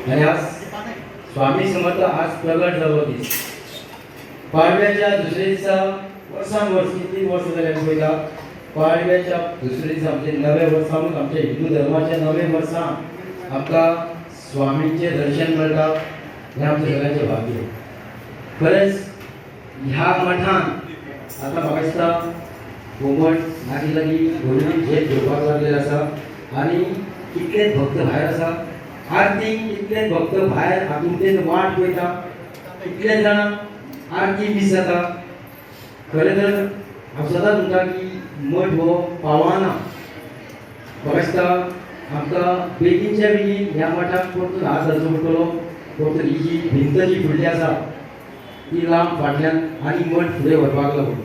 आनी आज स्वामी समर्थ आज प्रगट जाल्लो दीस. पाडव्याच्या दुसऱ्या दिसा, वर्सान वर्स, कितलीं वर्सां जालीं आमी पळयता, पाडव्याच्या दुसऱ्या दिसा म्हणजे नव्या वर्सानूच, आमच्या हिंदू धर्माच्या नव्या वर्सा आमकां स्वामींचें दर्शन मेळटा. हें आमच्या सगळ्यांचें भाग्य खरेंच. ह्या मठान आतां म्हाका दिसता घुमट लागीं लागीं व्हडली झेप घेवपाक लागलेली आसा आनी कितलेच भक्त भायर आसा. आरतीक कितले भक्त भायर आतुरतेन वाट पळयता. कितले जाणां आरती मीस जाता. खरें तर हांव सदांच म्हणटा की मठ हो पावना. म्हाका दिसता आमकां बेगीनच्या बेगीन ह्या मठाक परतून हात घालचो पडटलो. परतून ही जी भिंत जी फुडली आसा ती लांब फाटल्यान आनी मठ फुडें व्हरपाक लागून.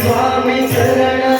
स्वामी.